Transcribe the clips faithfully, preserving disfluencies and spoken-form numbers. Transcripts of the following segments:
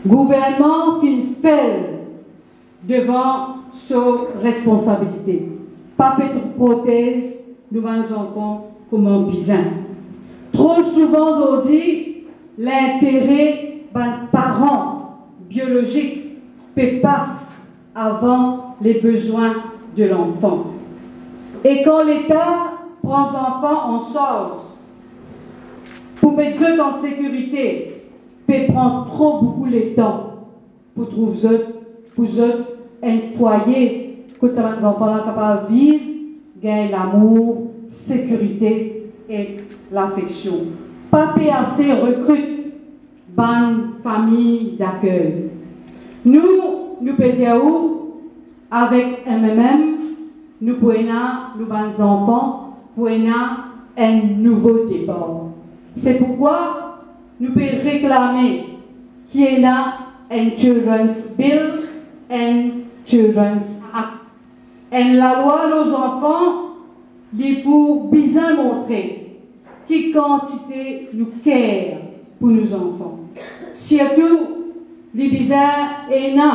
Gouvernman finn fel devan so responsabilite, pa pe protez nou bann zanfan kouma bizin. Tro souvan zordi, lintere bann paran biolozik pe pas avan le bezwin de lanfan. E kan Leta pran zanfan an sarz pou met zot an sekirite, pe pran tro boukou letan pou trouv zot, pou zot enn fwaye kot sa bann zanfan la kapav viv, gagn lamour, sekirite ek lafeksion. Pa pe ase rekrit bann fami dakey. Nou, nou pe dir ou, avek M M M, nou pou ena nou bann zanfan, pou ena enn nouvo depar. Se poukwa nou pe reklame ki ena enn Children's Bill, enn Children's Act. Enn lalwa lor zanfan, li pou bizin montre ki kantite nou ker pou nou zanfan. Sirtou, li bizin ena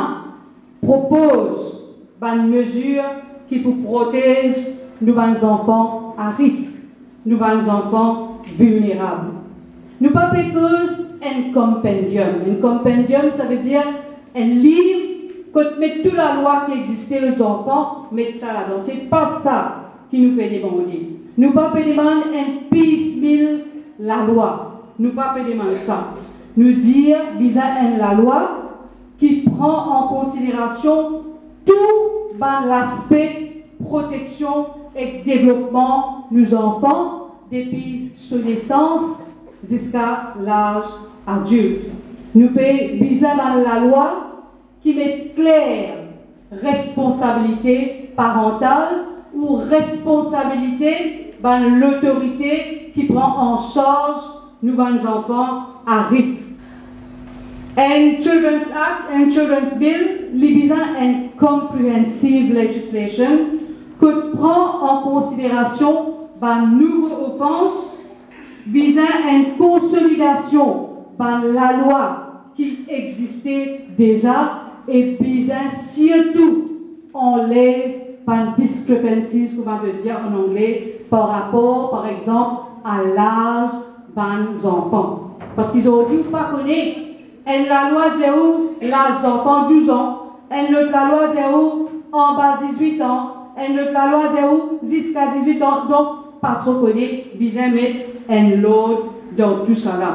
propoz bann mezir ki pou protez nou bann zanfan a risk, nou bann zanfan vilnerab. Nou pa pe koz enn compendium. Enn compendium, savedir enn liv kot met tou lalwa ki existe lor zanfan, met sa ladan. Se pa sa ki nou pe demande. Nou pa pe demann enn piecemeal lalwa. Nou pa pe demann sa. Nou dir bizin enn lalwa ki pran an konsiderasion tou bann laspe proteksion ek devlopman nou zanfan depi so nesans ziska laz adilt. Nou pe bizin bann lalwa ki met kler responsabilite parantal ou responsabilite bann lotorite ki pran an sarz nou bann zanfan a risk. Enn Children's Act, enn Children's Bill, li bizin enn comprehensive legislation kot pran an konsiderasion bann nouvo ofans, bizin enn konsolidasion bann lalwa ki existe deza e bizin sirtou anlev bann discrepancies, kouma zot dir an angle, par rapor, par exanp, a laz bann zanfan. Parski zordi ou pa kone, enn lalwa dir ou laz zanfan douz an, enn lot lalwa dir ou anba dizwit an, enn lot lalwa dir ou ziska dizwit an, donk pa tro kone, bizin met enn lord dan tousala.